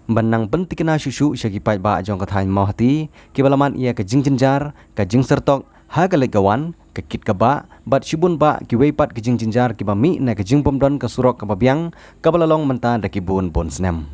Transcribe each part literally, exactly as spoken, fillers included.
Ban nang pyntikna shuh shuh sha ki paidbah jong ka thaiñ Mawhati kiba la mad ïa ka jingjynjar, ka jingsyrtok ha ka leit ka wan, ka kit ka bah, bad shibun bah kiwei pat ki jingjynjar kiba mih na ka jingbymdon ka surok kaba biang kaba la long mynta da ki bun bun snem.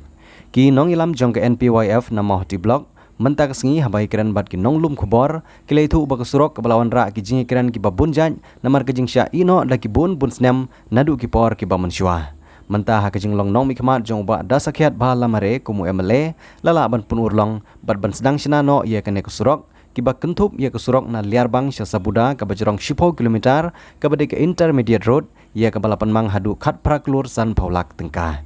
Ki nongïalam jong ka N P Y F na Mawhati Block mynta ka sngi haba ïakren bad ki nonglum khubor ki la ïathuh ba ka surok kaba la wanrah ki jingïakren kiba bun jait namar ka jingshah ïehnoh da ki bun bun snem naduh ki por kiba mynshuwa. Mynta ha ka jinglong nongmihkhmat jong u Bah Dasakhiatbha Lamare kum u M L A la lah ban pynurlong bad ban sdang shna noh ïa kane ka surok kiba kynthup ïa ka surok na Liarbang sha Sabuda kaba jrong shiphew kilometer kaba dei ka intermediate road ïa kaba la pynmang haduh khatphra klur sanphew lak tyngka.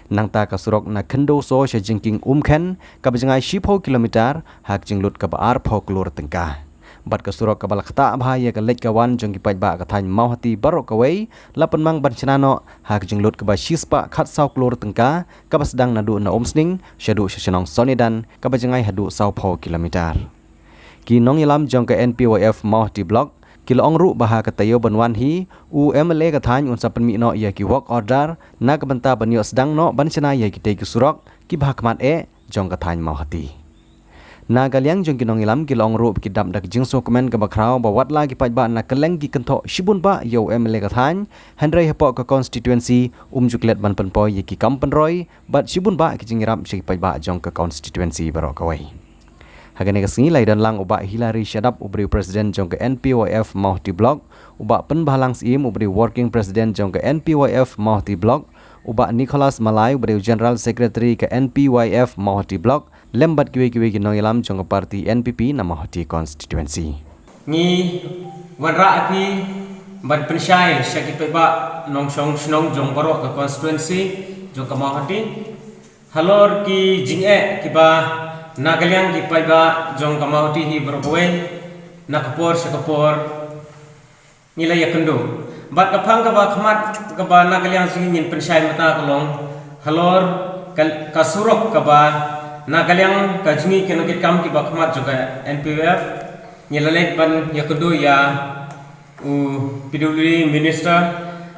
Nangta ka surok na Khyndew Soo sha Jingkieng Umkhen kaba jngai shiphew kilometer ha ka jinglut kaba arphew klur tyngka. Bad ka surok kaba la ktah bha ïa ka leit ka wan jong ki paidbah ka thaiñ Mawhati baroh kawei la pynmang ban shna noh ha ka jinglut kaba shispah khatsaw klur tyngka kaba sdang naduh na Umsning shaduh sha shnong Sonidan kaba jngai haduh sawphew kilometer. Ki nongïalam jong ka N P Y F Mawhati Block ki la ong ruh ba ha ka taïew ban wan hi u M L A ka thaiñ un sa pynmih noh ïa ki work order na ka bynta ban ïoh sdang noh ban shna ïa kitei ki surok kiba ha khmat eh jong ka thaiñ Mawhati. Na ka liang jong ki nongïalam ki la ong ruh ba ki dap da ka jingsngewkmen kaba khraw ba wat la ki paidbah na kylleng ki kynthoh shibun bah ïa u M L A ka thaiñ, hynrei hapoh ka constituency um ju klet ban pynpoi ïa ki kam pynroi bad shibun bah ki jingïarap sha ki paidbah jong ka constituency baroh kawei. Ha kane ka sngi la ïadon lang u Bah Hilary Shadap uba dei u president jong ka N P Y F Mawhati Block, u Bah Pynbhalang Syiem uba dei u working president jong ka N P Y F Mawhati Block, u Bah Nicholas Malai uba dei u general secretary ka N P Y F Mawhati Block, lem bad kiwei kiwei ki nongïalam jong ka party N P P na Mawhati constituency. Ngi wanrah ïa phi ban pynshai sha ki paidbah nongshong shnong jong baroh ka constituency jong ka Mawhati halor ki jingeh kiba na ka liang ki paidbah jong ka Mawhati hi baroh kawei na ka por sha ka por ngi la ïakynduh. Bad ka phang kaba khmat kaba na ka liang jong ngi ngin pynshai mynta ka long halor ka, ka surok kaba na ka liang ka jong ngi ki nongkitkam kiba khmat jong ka N P Y F ngi la leit ban ïakynduh ïa u P W D minister.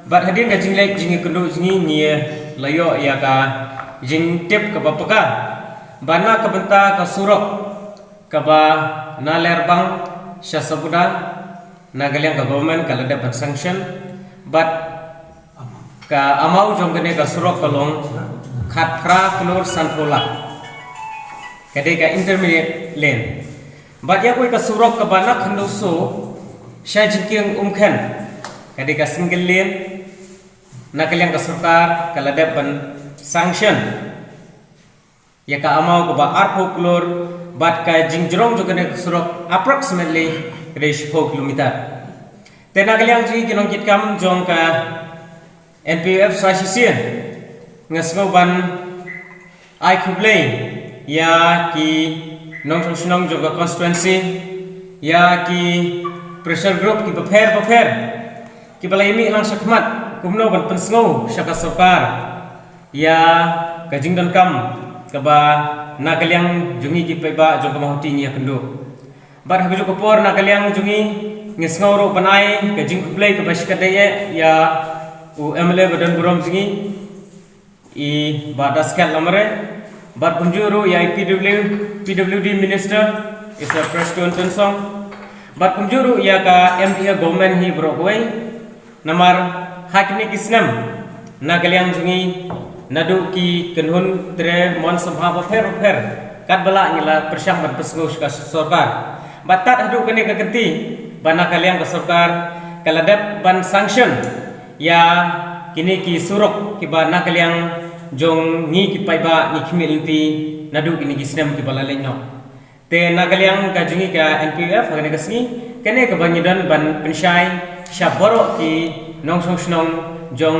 Bad hadien ka jingleit jingïakynduh jong ngi ngi la ïoh ïa ka jingtip kaba paka ba na ka bynta ka surok kaba na Liarbang sha Sabuda na ka liang ka government ka la dep ban sanction bad ka amount jong kane ka surok ka long khatphra klur sanphew lak. Ka dei ka intermediate lane. Bad ïa kawei ka surok kaba na Khyndew Soo sha Jingkieng Umkhen ka dei ka single lane, na ka liang ka sorkar ka la dep ban sanction ïa ka amount kaba arphew klur bad ka jingjrong jong kane ka surok approximately ka dei shiphew kilometer. Te na ka liang jong ngi ki nongkitkam jong ka N P Y F sa shisien nga sngew ban ai khublei ïa ki nongshong shnong jong ka constituency, ïa ki pressure group kiba pher bapher kiba la ïa mih lang shakhmat kumno ban pynsngew sha ka sorkar ïa ka jingdonkam kaba na ka liang jong ngi ki paidbah jong ka Mawhati ngi ïakynduh. Bad ha kajuh ka por na ka liang jong ngi ngi sngew ruh ban ai ka jingkhublei kaba shikatdei ïa u M L A ba don burom jong ngi i Bah Dasakhiat Lamare, bad kumjuh ruh ïa i P W, P W D minister i Sir Prestone Tynsong, bad kumjuh ruh ïa ka M D A government hi baroh kawei. Namar ha kine ki snem na ka liang jong ngi naduh ki kynhun tre mon samha bapher bapher katba lah ngi la pyrshang ban pynsngew sha ka sorkar. Bad tad haduh kane ka kynti ba na ka liang ka sorkar ka la dep ban sanction ïa kine ki surok kiba na ka liang jong ngi ki paidbah ngi khmih lynti naduh kine ki snem kiba la leit noh. Te na ka liang ka jong ngi ka N P Y F ha kane ka sngi kane kaba ngi don ban pynshai sha baroh ki nongshong shnong jong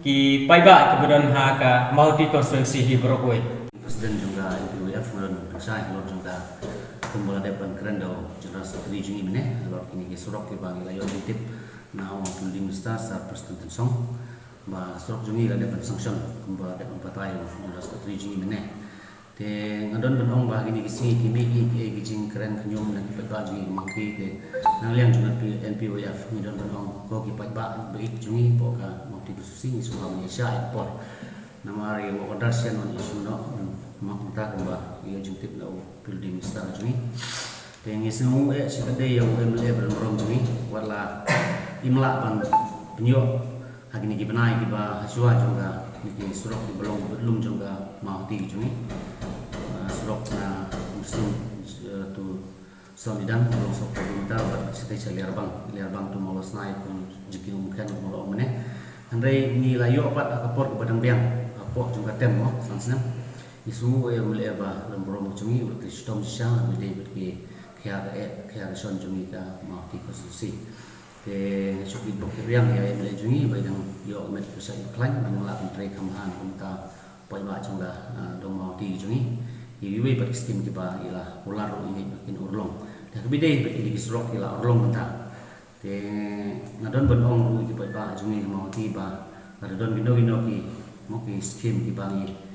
ki paidbah kiba don ha ka Mawhati constituency hi baroh kawei. President jong ka N P Y F nga don ban pynshai halor jong ka kumba la dep ban kren da u General Secretary jong ngi mynne halor kine ki surok kiba ngi la ïoh jingtip na u Building Minister Sir Prestone Tynsong ba surok jong ngi la dep ban sanction kumba la dep ban batai u General Secretary jong ngi mynne. Te nga don ban ong ba kine ki sngi ki mih ki, ki, ki jingkren khñium na ki paidbah jong ngi ki Mawhati te na liang jong N P, N P Y F ngi don ban ong ko ki paidbah ba ïeit jong ngi hapoh ka Mawhati constituency ngi sngewbha ban ïa shah ïa ka por. Namar ïa ka order shen wan issue noh, Mo, mynta kumba ïa jingtip na u P W D minister jong ngi. Te ngi sngew eh shi katdei ïa u M L A ba don burom jong ngi, wat la im lah ban pynïoh ha kine ki bnai kiba ha shuwa jong kane ki surok kiba long bad lum jong ka Mawhati jong ngi. Ah, surok na Umsning, eh, to Sohnidan, long sawphew kilometer, bad shatei sha Liarbang, Liarbang to Mawlasnai, kum jingkieng Umkhen, kumba la ong mynne. Hynrei ngi la ïoh pat ha ka por kaba dang biang, hapoh jong ka term mo, san snem. Ngi sngew eh, M L A ba don burom jong ngi, u la shitom shisha, bad dei bad ki khia ka eh, khia ka shon jong ngi ka Mawhati constituency. Te nga shu kit bok kit riang ïa M L A jong ngi, ba i dang ïoh met ka shah ïoh khlaiñ, ba ngi lah ban trei kham bha na ka bynta paidbah jong ka, ah, dong Mawhati jong ngi. Iwei iwei pat ki skim kiba i la kular ruh i ngeit ba kin urlong. Te kaba ïadei bad kine ki surok ki la urlong mynta. Te nga don ban ong ruh ïa ki paidbah jong ngi ha Mawhati ba lada don kino kino ki, mo, ki skim kiba ngi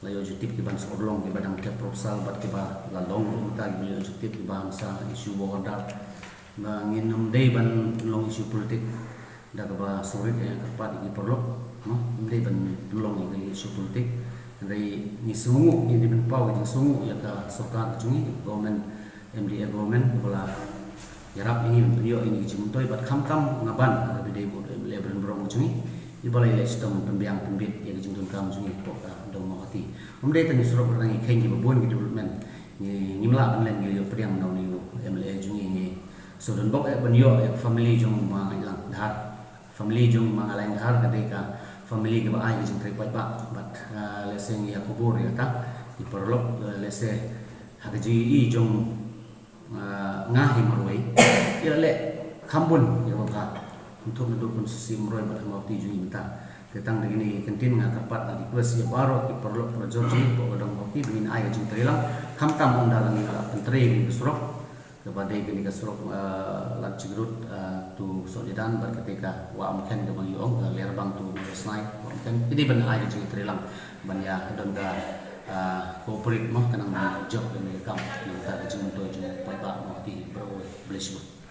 la ïoh jingtip kiban sa urlong, kiba dang thep proposal bad kiba la long ruh mynta, kiba la ïoh jingtip kiba sa issue work order. Ba ngin ym dei ban long issue politik da kaba sngewrit ïa ka kyrpad ïa ki paralok, mo, ym dei ban long ïa ka issue politik. Hynrei ngi sngewnguh, ngi dei ban paw ka jingsngewnguh ïa ka sorkar ka jong ngi, government, M D A government, kaba la ïarap ïa ngi ban pynïoh ïa ngi ka jingmyntoi, bad khamtam nga ban, kaba dei bad u M L A ba don burom ka jong ngi, iba la ïaleh shitom pynbiang pynbit ïa ka jingdonkam jong ngi hapoh ka dong Mawhati. Ym dei tang ki surok, tang ki kheiñ kiba bun ki development. Ngi, ngim lah ban len, ngi la ïoh pdiang na une u M L A jong ngi, ngi shu don bok eh ban ïoh ïa ka family jong u Ma Ngaitlang Dhar. Family jong u Ma Ngaitlang Dhar ka dei ka family kaba ai ka jingtrei paidbah. Bad, ah, lehse ngi ïa khubor ïa kata ki paralok, ah, lehse ha ka jingïohi jong, ah, nga hi marwei, i la leh kham bun ïa kaba bha, kynthup naduh constituency Umroi bad ha Mawhati jong ngi mynta. Te tang da kine ki kyntien nga kyrpad, nga request ïa baroh ki paralok parajor jong ngi hapoh ka dong Mawhati ba ngin ai ka jingtrei lang, khamtam ynda la ngi la pyntrei ïa kane ka surok, kaba dei kane ka surok, ah, Lad Jingrut, ah, to Sohnidan, bad kata ka Wah Umkhen kaba ngi ong, ah, Liarbang to Mawlasnai, Wah Umkhen. Ki dei ban ai ka jingtrei lang ban ïa don ka, ah, cooperate, mo, khnang ban jop ïa kane ka kam, na ka bynta ka jingmyntoi jong paidbah Mawhati baroh. Khublei shibun.